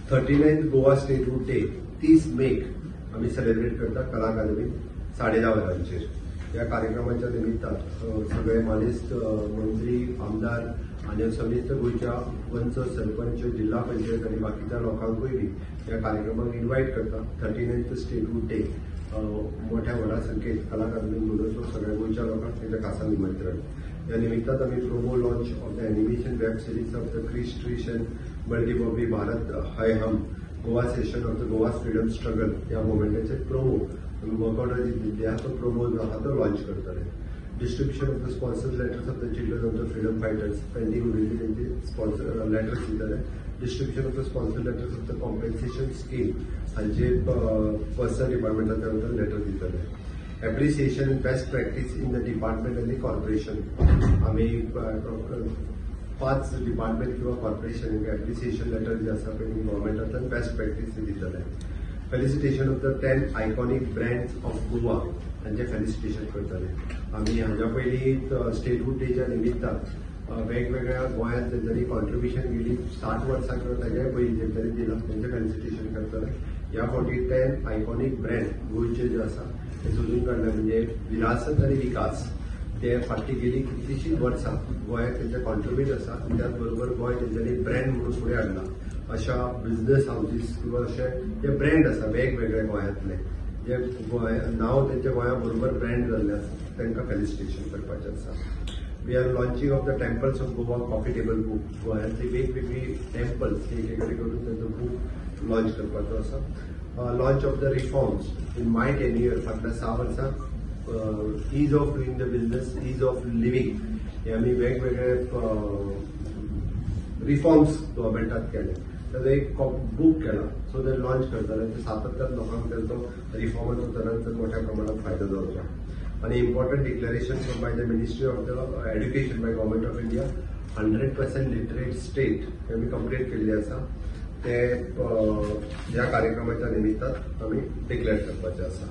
39th Goa Statehood Day 30 मेक आमी celebrate करता कला अकादमीत 10:30 वरांचेर. ह्या कार्यक्रमाच्या निमित्तान सगळे मानेस्त, मंत्री, आमदार आनी समेस्त गोंयच्या पंच, सरपंच, जिल्हा पंचायत आनी बाकीच्या लोकांकूय बी ह्या कार्यक्रमाक इन्वायट करता. 39th statehood day मोठ्या व्हडा संख्येत कला अकादमीत मनोवचो, सगळ्या गोंयच्या लोकांक तेच्या खासा निमंत्रण. ह्या निमित्तान आमी promo launch of the animation web series of the Krish Trish and Bunty Bobby Bharat Hai Hum Goa session of the Goa freedom struggle ह्या मोमेंटाचे प्रोमो आमी वर्क दिल्ली आहा, तो प्रोमो जो आहा तो लॉन्च करतले. Distribution of the sponsor letters of the children of the freedom fighters, pending उरिल्ली तेंची स्पॉन्सर लेटर्स दितले. Distribution of the sponsor letters of the compensation scheme हांचे पर्सनल डिपार्टमेंटाच्या लेटर दितले. Appreciation best practice in the department आनी corporation, आमी 5 department किंवा corporation appreciation letter जे आसा पळय गव्हर्मेंटांतल्यान बेस्ट प्रॅक्टीस दितले. Felicitation of the 10 iconic brands of Goa हांचे felicitation करतले. आमी हाज्या पयलीं स्टेटहूड डेच्या निमित्तान वेगवेगळ्या गोंयांत तेंच्यांनी कॉन्ट्रिब्युशन केली 60 वर्सां किंवा ताज्याय पयलीं तेंच्यांनी दिलां, तेंचें फेलिसिटेशन करतले. ह्या फावटी 10 आयकॉनीक ब्रँड गोंयचे जे आसा ते सोदून काडले, म्हणजे विरासत आनी विकास ते फाटली गेली कितलीशींच वर्सां गोंयाक तेंचे कॉन्ट्रिब्यूट आसा आनी त्याच बरोबर गोंय तेंच्यांनी ब्रँड म्हणून फुडें हाडला. अशा बिझनेस हावजीस किंवा अशे जे ब्रँड आसा वेगवेगळे गोंयांतले जे गोंय नांव तेंच्या गोंया बरोबर ब्रँड जाल्ले आसा तांकां फेलिसिटेशन करपाचें आसा. We are launching of the temples of Goa coffee table book, गोंयांतली वेगवेगळी टेम्पल्स एकेकडे करून तांचो बूक लॉन्च करपाचो आसा. Launch of the reforms in my tenure, फाटल्या 6 वर्सां ease of doing the business, ease of living हे आमी वेगवेगळे रिफॉर्म्स गव्हर्मेंटात केले, ताजो एक बूक केला, सो ते लॉन्च करतले. ते सातत्यान लोकांक ताजो रिफॉर्माचो तरांत मोठ्या प्रमाणात फायदो जावचो. आनी important declaration by the ministry of the education by government of India, 100% literate state हे आमी कंप्लीट केल्ली आसा, ते ह्या कार्यक्रमाच्या निमित्तान आमी डिक्लेअर करपाचे आसा.